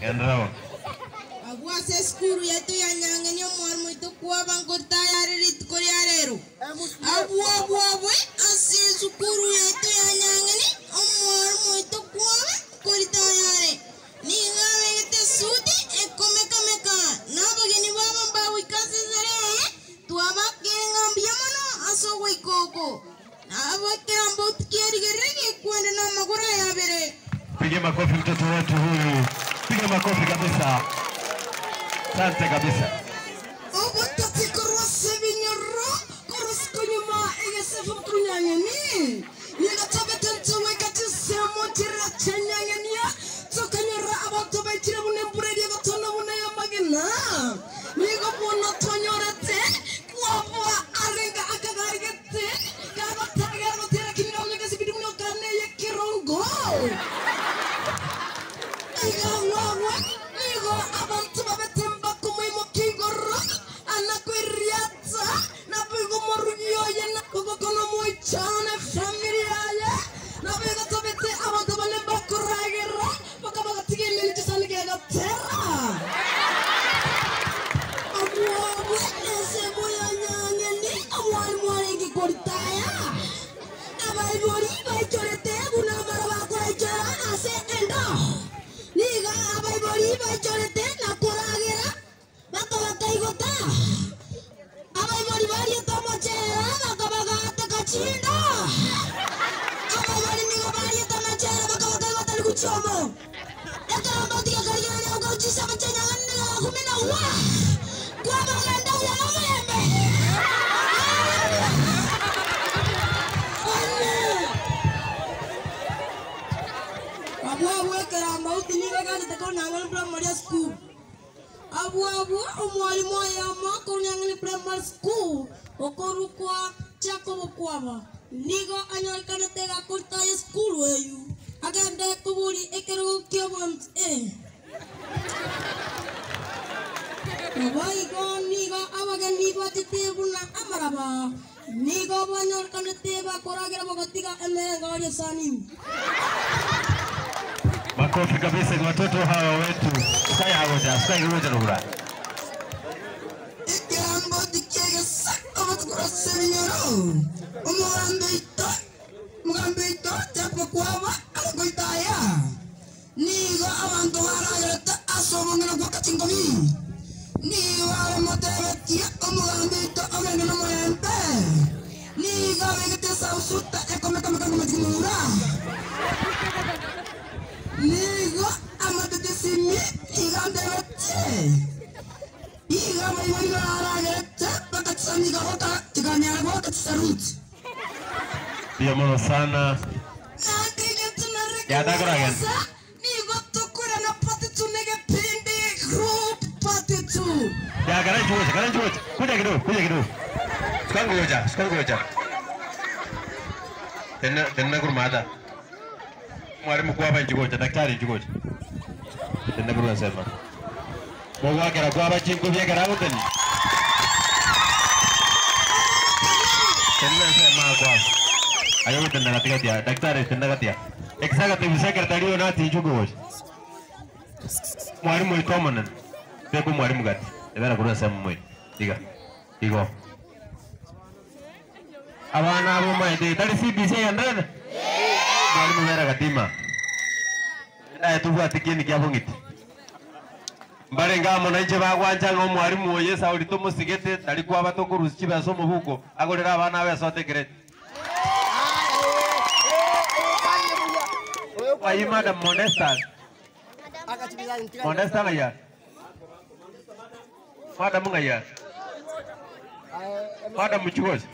Genderera bono. Agwo ase esukuru yaito ya Nyang'eni omwarimu oito kwaba nkotayare rituko ria rero. Abwo abwo abwe ase esukuru yaito ya Nyang'eni omwarimu oito kwaba nkoritayare. Nigo abegete esuti ekomeka-meka, na abageni babo mbagoika ase ensare eye, twabakire ng'a mbuya mono ase ogoika oko. Na abwo ekerambe ki'erigereri gekwende namagoro aye abere. Piga makofi mtoto wetu huyu, piga makofi kabisa. Asante kabisa. Obotati korwa ase ebinyoro, korwa isiko nyuma egesafu bw'enyang'eni. Nigo tobete intwe goika chinsemo chiria chi'enyang'enia, tokanyora abanto baikire buna embura eria egotona buna ey'amagena. Nigo bono twanyorete kwabua arenge akagari gete kagotagera gotera kimina onye gesibidi buna okane y'ekerongo. Iga agwo nigo abanto babete mbakomoimokia igoro, anakoiriata, Naboigo omorugi oye na koboko nomoichano efamiri yaye, naboigo tobete abanto bane bakoragera, bakaba bagatiga emeri chisani kegatera. Abwo abwo ensemo ya Nyang'eni omwalimu arenge koritaya. Abaibori baichorete buna amara bakoraichora ase endo. Nigo abaibori baichorete na koragera Bakabakaigota abaibori bariete omochera, bakabagaateka chindo. Abaibori nigo bariete amachera, bakabakaigota riguchi omo. Ekero mbauti gekarigereria gokorwa chisemo chi'enyang'ani nigo gakumina gwa, kwabagenda buya nomorembe. Abwo abwo ekero amauti nigo gachete korwa Nyang'ani Primary School. Abwo abwo omwalimu oyomo korwa Nyang'eni Primary School okorokwa Jacob Kwaba nigo anyorekanete gakorita esukuru eyio agende koboria ekerogo ki'obonto. Naboigo nigo abageni bachete buna amaraba, nigo banyorekanete bakoragera bagatiga emereng'ario esani. Makofi kabisa kwa watoto hawa wetu. Sky hagoja, sky goja rura. Ekerango tiki'egesaku amatuko ase ebinyoro, omogambi oito, omogambi oito Jacob Kwaba agokoita aya. Nigo abanto baragerete ase obong'ina gwoka chinkobi. Nigo aremotebetie omogambi oito ogende nomorembe. Nigo abegete esausuta ekomeka-meka ng'amatimura. Nigo amatete esimi iga antebetie. Nigo abaibori baragerete bagachisanika goka chikanyara goaka chisaruti. Mbuya mono sana. Naende Yadakoragenda. Nigo tokorana part 2 negepindi group part 2. Ya garanti wote, garanti wote. Kuja kidogo, kuja kidogo. Sikangoja, sikangoja. Tena tena kurumata. Mwalimu kwa hapa njigoja, daktari njigoja. Tena kuruma sema. Mungu wake kwa hapa chingu vya karamu tena. Tena sema kwa. Ayo tena katika tia, daktari tena katia. Executive secretary ona tinjugoja. Mwalimu itomonen. Beko mwalimu gati. Ebera kuruma sema mwe. Diga. Digo. Abana abo maete tari CBC yandana. Mwalimu bera gatima. Naye tubwate kini kia bong'iti. Mbare ngamo nainche bagwancha ng'a omwalimu oye Sauli tomosigete tari kwaba tokorusia chibesa omobuko agorere abana abesotekere. Ayi madam Modesta. Modesta ng'aya. Madam ng'aya. Madam Chugosi.